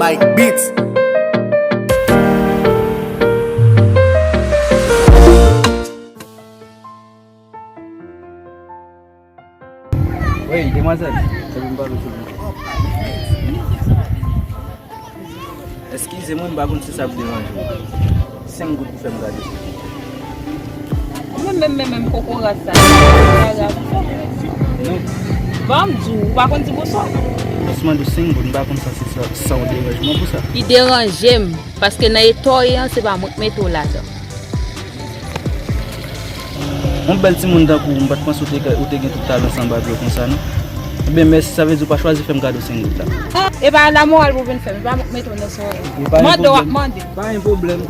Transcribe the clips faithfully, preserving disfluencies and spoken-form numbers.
Like beats. Wey, demwazèl, epi m pale sou li. Eskize mwen, m pa konn si sa ap deranje w. Senk goud pou fè m gade. Mwen menm, menm, menm kokorat sa. Non. Ban m di w, ou pa konn di bonswa. Mwen sèlman di w senk goud, m pa konn sa se sa, sa w deranje mwen pou sa. Li deranje m, paske nan eta w ye an, se pa mwen k mete w ladan. Yon bèl timoun tankou w, m pa t panse w te, ou te gen tout talan sanba dlo konsa, non. Ebyen, mèsi, sa vle di w pa chwazi fè m kado senk goud la. E pa lamoral pou w vin fè m, e pa mwen k mete w nan sa w ye. Mande w ap mande. Pa gen pwoblèm.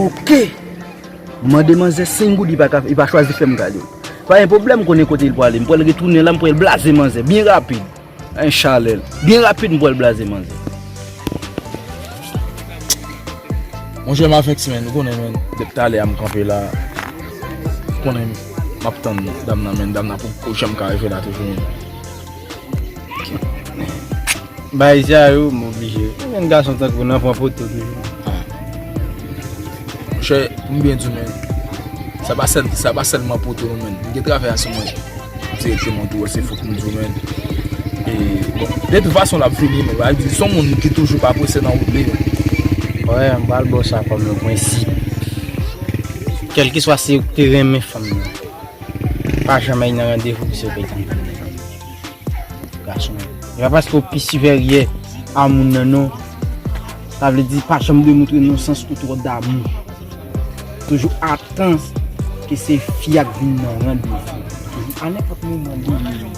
Oke. Mande manzè senk goud, li pa ka, li pa chwazi fè m kado. Pa gen pwoblèm, m konnen kote l pwale. M pral retounen la, m pral blaze manzè byen rapid. An chalè l. Byen rapid, m pral blaze manzè. Monchè, m avèk si, menn, ou konnen, menn. Depi talè a m kanpe la. Ou konnen, m ap tann dam nan, menn. Dam nan poko janm ka rive la toujou, menn. Bay sa yo, m oblije. Menn, gason tankou w nan pran poto toujou. Monchè, pou m byen di w, menn, sa pa sèl, sa pa sèlman poto, non, menn. M gen travay asou mwen. Dirèkteman tou, se fòk m di w, menn. E, bon, de tout fason, l ap vini, men, sa vle di, se yon moun ki toujou pa prese nan wout li, menn. Wè, m pral ba w sa kòm yon prensip. Kèlkeswa se ou ki te renmen fanm nan, pa janm al nan randevou pou se ou ki te renmen fanm nan. Gason. E pa paske w pi siperyè a moun nan, non. Sa vle di, pa janm demontre non sans ou twò damou. Toujou atann ke se fi a k vin nan randevou. Toujou a nenpòt moman li menm.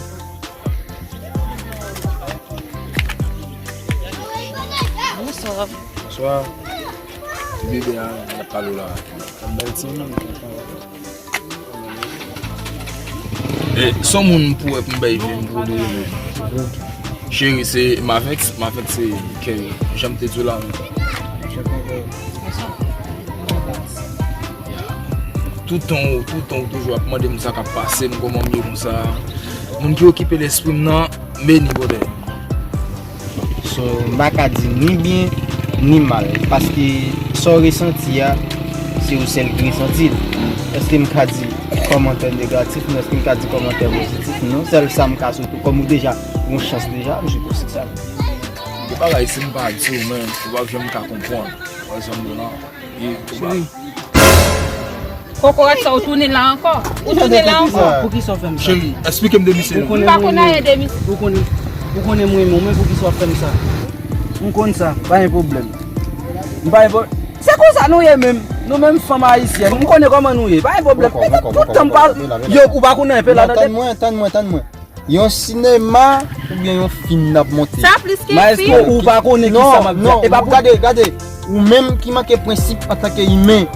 Bonswa. Bonswa. Bebe a, n ap pale w la. Bèl timoun. E, se yon moun pou wè pou m bay vi m pou li, men. Cheri, se Mavex, Mavex se kè, jan m te di w la, men. Toutan, toutan, ou toujou ap mande m sa k ap pase m, kòman m ye konsa. Moun ki okipe lespri m nan, Meni, brother. So, m pa ka di ni byen, ni mal, paske sa w resanti a, se ou sèl ki resanti l. Èske m ka di kòmantè negatif? Non. Èske m ka di kòmantè pozitif? Non. Sèl sa m ka sou tou, kòm ou deja gon chans deja, m sou tou se sa. Gen bagay, si m pa di w, men, ou p ap janm ka konprann. Ou wè sa m di w la? Cheri. Kokorat sa, ou tounen la ankò. Ou tounen la ankò. Poukisa w fè m sa? Cheri, eksplike m de misye. M pa konn anyen de misye. Ou konnen, ou konnen mwen renmen w, men poukisa w ap fè m sa? M konn sa, pa gen pwoblèm. M pa gen pwoblèm. Se konsa nou ye menm. Nou menm fanm ayisyèn. M konnen kòman nou ye. Pa gen pwoblèm. Tout tan m pa, yo, ou pa konnen anyen, pè la nan tèt. Tann mwen, tann mwen, tann mwen. Yon sinema oubyen yon fim n ap monte? Sa plis ke fim. Maestro, ou pa konnen kisa m ap di. Non, non, e pa pou gade, gade. Ou menm ki manke prensip antanke imen.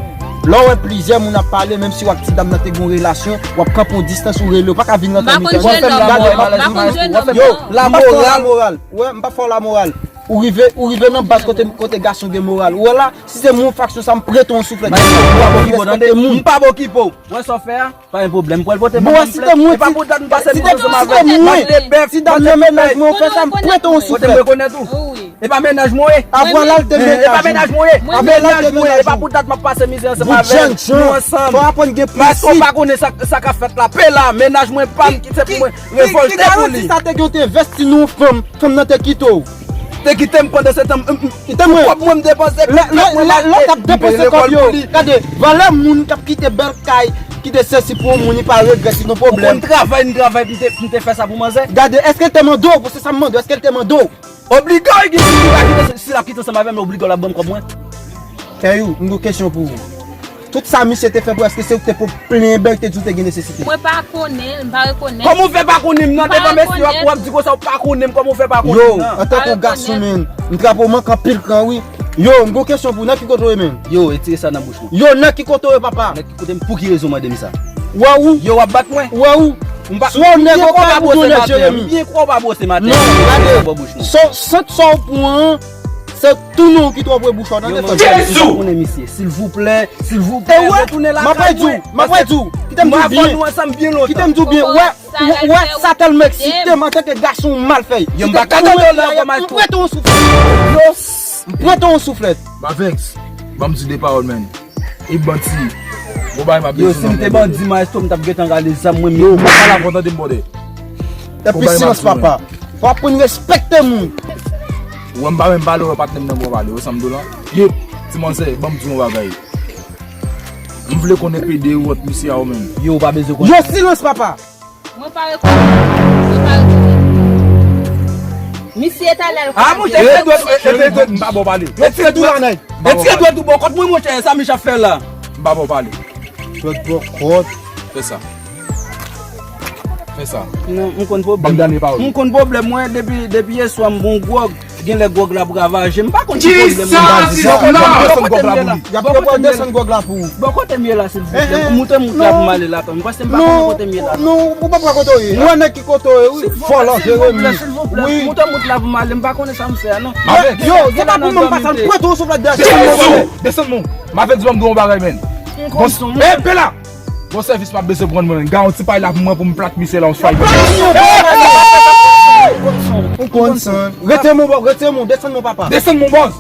Lè w wè plizyè moun ap pale, menm si w ak ti dam nan te gen yon relasyon, w ap kanpe yon distans, ou rele, ou pa ka vin nan tan mitan. M pa konn jwenn lòm. Gade, maestro, w ap fè m lamoral. Yo, m pa fè w lamoral. Ou wè, m pa fè w lamoral. Ou rive, ou rive nan baz kote, kote gason gen moral. Ou wè la, si se mwen faksyon sa, m prete w yon souflèt. Maestro, m p ap okipe w, tande. M p ap okipe w. Ou wè sa w fè a? Pa gen pwoblèm, m pral pote manman m plent. E pa pou dat m pase miz ansanm avè l. M ap te bèf, m ap te bèf. Si dam nan mennaj mwen, ou fè sa, m prete yon souflèt. Kote m rekonèt ou? E pa mennaj mwen w ye. Apre la l te mennaj ou. E pa mennaj mwen w ye. Mennaj mwen w ye. E pa pou dat m ap pase mizè ansanm avè l. Nou ansanm. Fò w aprann gen prensip. Paske w pa konnen sa, sa k ap fèt la. Pè la, mennaj mwen pa m ki se pou mwen revòlte pou li. Sa te gen w te envesti nan yon fanm, fanm nan te kite w. Te kite m pandan se tan, m, m, m, kòb mwen m depanse, lè, lè, lè, lè w t ap depanse kòb yo, gade, valè moun k ap kite bèl kay, kite sesi pou yon moun, li pa regrèt, li nan pwoblèm. Ou konn travay, m travay, m te, m te fè sa pou manzè. Gade, èske l te mande w, se sa m mande w, èske l te mande w? Oblike w, si l ap kite, si l ap kite ansanm avè m, oblike w l ap ban m kòb mwen. Kèyou, m gen yon kesyon pou ou. Tout sa misye te fè pou, èske se ou ki te pou plenyen bèl, te di w te gen nesesite? Mwen pa konnen l, m pa rekonèt. Kòman w fè pa konnen m nan devan mesye w ap, w ap di konsa w pa konnen m, kòman w fè pa konnen m nan? Yo, antanke yon gason, menn, m trape w manke anpil kran, wi. Yo, m gen yon kesyon pou w, nan ki kote w ye, menn? Yo, retire sa nan bouch mwen. Yo, nan ki kote w ye, papa? Nan ki kote m, pou ki rezon w mande m sa? Wè ou? Yo, w ap bat mwen? Wè ou? M pa, swa w nèg ou pa pou donnen Jeremi. M byen kwè w pa bwose maten. Non, gade. Bò bouch mwen. Sa, sant sa w pran an, se tounen w ki twò pre bouch ou nan defans. Jezi! Konnen misye, silvouplè, silvouplè, retounen lakay mwen. M ap redi w, m ap redi w. Kite m di w byen. Kite m di w byen. Wè, wè, sa tèlman eksite m antanke gason malfèy. Yo, m pa ka tande w la, kòman. M prete yon souflèt. Yo, m prete yon souflèt. Mavex, ban m di de pawòl, menn. E bandi. Bon bagay m ap bezwen. Yo, si m te bandi, maestro, m t ap gentan rale zam mwen. Yo, pa pale avè w, tande m, bòdè. Epi silans, papa. Fò w aprann respekte moun. Ou wè m pa menm pale, ou wè patnè m nan bon pale. Ou wè sa m di w la? Yep, ti manzè, ban m di w yon bagay. M vle konnen pede ou ant misye a ou menm. Yo, ou pa bezwen konnen. Yo, silans, papa. Mwen pa rekonèt. Mwen pa rekonèt. Misye talè l. Ah, monchè, etire dwèt, etire dwèt, m pa ba w pale. Etire dwèt ou la, nèg. Etire dwèt ou bòkòt mwen, monchè, sa Mich ap fè la. M pa ba w pale. Dwèt bòkòt. Fè sa. Fè sa. Non, m konn pwoblèm. Ban m dènye pawòl. M konn pwoblèm mwen depi, depi yèswa m bon gwòg. Genlè gwòg la ap ravaje m, m pa konn ki pwoblèm mwen. Desann gwòg la pou li. Y ap desann gwòg la pou ou. Bon, kote m ye la, silvouplè? Montre m wout la pou m ale la, kanmenm. Paske m pa konnen kote m ye la. Non, ou pa konnen kote w ye. Mwen nèg ki kote w ye, wi. Vòlò, Jeremi. Silvouplè, silvouplè. Montre m wout la pou m ale, m pa konnen sa m fè a, non. Yo, se pa pou mwen m pase, m prete yon souflèt dèyè. Desann, desann, non. M ap di w, ban m di w yon bagay, menn. M konn son. Ey, Bela! Bon sèvis m ap bezwen pran mwen. Gawo ti pay la pou mwen pou m plat misye la yon fay. Ou konn san. Rete mon bòs, rete mon, desann mon papa. Desann mon bòs.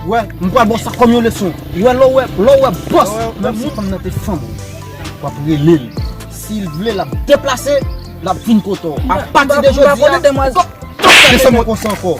Wè, m pral ba w sa kòm yon leson. Wè, lè w wè, lè w wè bòs, menm si fanm nan te fanm ou, w ap rele l. Si l vle, l ap deplase, l ap vin kote w. A pati de jodi a, desann mwen konsa ankò.